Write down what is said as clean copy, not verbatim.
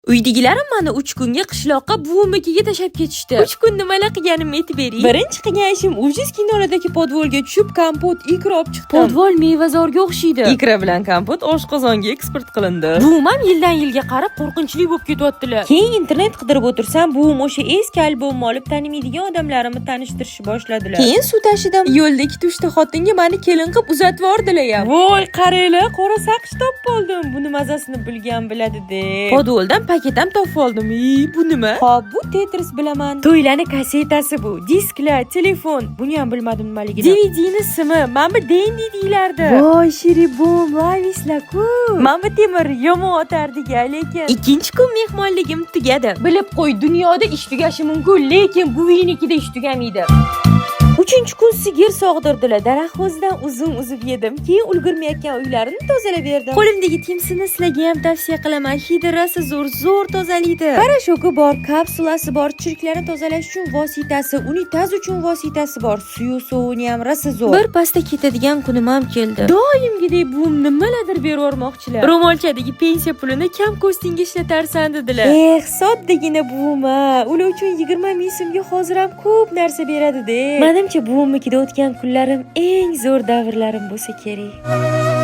Uydagilarim mani 3 kunga qishloqqa buvimnikiga tashlab ketishdi. 3 kun nimalar qilganimni aytib bering. Birinchi qilgan ishim ujiz kinolardagi podvolga tushib, kompot, ikra olib chiqdim. Podvol mevazorga o'xshaydi. Ikra bilan kompot oshqozonga eksport qilindi. Buvim ham yildan yilga qarab qo'rqinchli bo'lib ketyaptilar. Keyin internet qidirib o'tirsam, buvim o'sha eski albomni olib, tanimaydigan odamlarimni tanishtirishni boshladilar. Keyin suv tashidim. Yo'lda ikkita uchta xotinga mani kelin qilib uzatib yubordilar ham. Voy, qaranglar, qora saqich topib oldim. Buni mazasini bilgan biladi-de. Podvoldan paket ham topib oldim. Ey, bu nima? Hop, bu Tetris, bilaman. To'ylani kassetasi bu. Disklar, telefon. Buni ham bilmadim nimaligini. DVDni simi. Mana bu Dendi deyilardi. Voy, Shiribum, Lavislar-ku. Mana bu temir yomon otardik, lekin. Ikkinchi kun mehmonligim tugadi. Bilib qo'y, dunyoda ish tugashi mumkin, lekin buvingnikida ish tugamaydi. Uchinchi kun sigir sog'dirdilar. Daraxt o'zidan uzum uzib yedim. Keyin ulgurmayotgan uylarini tozalab berdim. Qo'limdagi Timsini sizlarga ham tavsiya qilaman. Hidi rosa zo'r, zo'r tozalaydi. Порошок i bor, kapsulasi bor, chirklarni tozalash uchun vositasi, unitaz uchun vositasi bor. Suyu sovuni ham rosa zo'r. Bir pasda ketadigan kunim ham keldi. Doimgidek buvim nimalardir berib yubormoqchilar. Ro'molchadagi pensiya pulini kam ko'stingga ishlatarsan dedilar. Eh, soddagina buvim a. Ular uchun 20 ming so'mga hozir ham ko'p narsa beradi-de. Manimcha, buvimnikida o'tgan kunlarim eng zo'r davrlarim bo'lsa kerak.